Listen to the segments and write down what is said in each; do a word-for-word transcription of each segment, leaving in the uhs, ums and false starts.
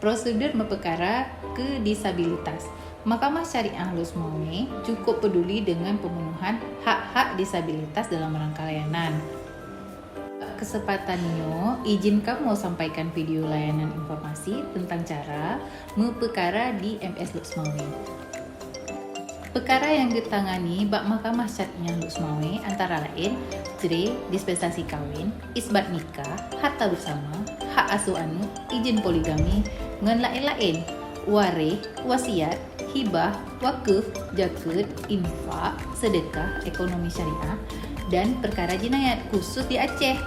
Prosedur meupeukara keu disabilitas. Mahkamah Syariah Lhokseumawe cukup peduli dengan pemenuhan hak-hak disabilitas dalam rangka layanan. Kesempatan nyoe, izin kamoe sampaikan video layanan informasi tentang cara meupeukara di M S Lhokseumawe. Peukara nyang geutangani bak Mahkamah Syariah Lhokseumawe antara laén, cerai, dispensasi kawin, isbat nikah, harta bersama, hak asuh aneuëk, izin poligami, ngon laén-laén, waréh, wasiat, hibah, wakeuef, jakeuet, infak, seudeukah, ekonomi syariah, dan peukara jinayat khusus di Aceh.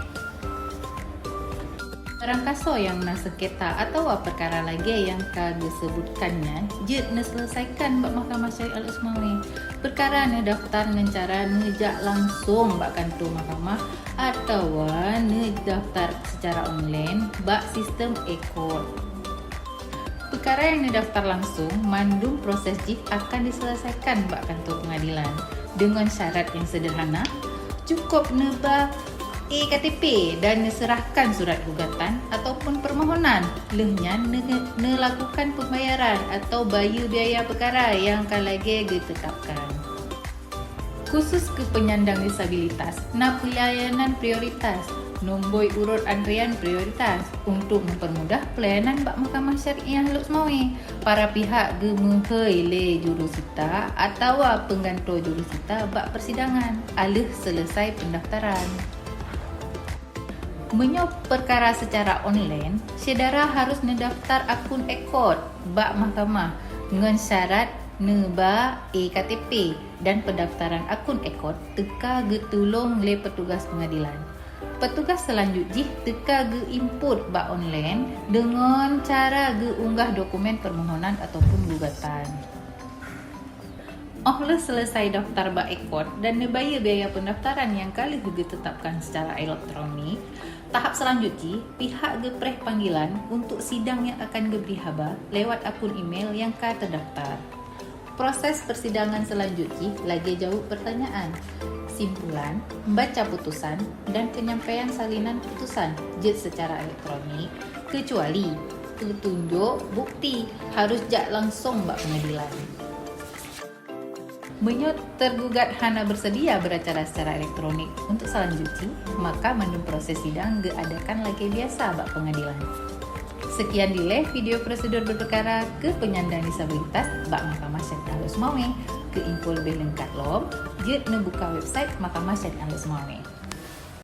Barangkasoe nyang na sengketa atawa peukara lagée nyang ka geuseubutkan nyan jeuet neuseuleusaikan bak Mahkamah Syariah Lhokseumawe. Peukara neudaftar ngon cara neujak langsong bak kantô mahkamah atawa neudaftar seucara online bak sistem e-court. Peukara nyang neudaftar langsong, mandum proses jih akan diseulesaikan bak kantô peungadilan deungon syarat nyang seudeurhana, cukup neuba e-K T P dan neuseurahkan surat gugatan ataupun peumohonan, lheueh nyan neu-, neulakukan peumbayaran atau bayeue biaya peukara nyang ka lagée geuteutapkan. Khusus keu peunyandang disabilitas, na peulayanan prioritas, nomboi urot antrian prioritas untuk meupeurmudah peulayanan bak Mahkamah Syariah Lhokseumawe. Para pihak geumeuhôi lé jurusita atawa peunggantoe jurusita bak peusidangan aleuh seuleusai peundaftaran. Meunyoe peukara seucara online, syedara harôh neudaftar akun e-court bak mahkamah ngon syarat neuba e-K T P dan peundaftaran akun e-court teuka geutulông lé peutugas peungadilan. Peutugas seulanjut jih teuka geu-input bak online deungon cara geu-unggah dokumen peumohonan ataupun gugatan. Óh lheueh seuleusai daftar bak e-court dan neubayeue biaya peundaftaran nyang ka lheueh geuteutapkan seucara elektronik, tahap seulanjut jih pihak geupreh panggilan untuk sidang nyang akan geubri haba lewat akun email nyang ka teudaftar. Proses peusidangan seulanjut jih lagée jaweueb peurtanyaan, simpulan, baca putusan, dan peunyampaian salinan putusan jeuet seucara elektronik, keucuali peutunjok bukti harôh jak langsong bak peungadilan. Meunyoe teurgugat hana beuseudia beuacara seucara elektronik untuk seulanjut jih, maka mandum proses sidang geuadakan lagée biasa bak peungadilan. Seukian dilée video prosedur beupeukara keu peunyandang disabilitas bak Mahkamah Syariah Lhokseumawe. Keu info leubeh leungkap lom, jeuet neubuka website Mahkamah Syariah Lhokseumawe.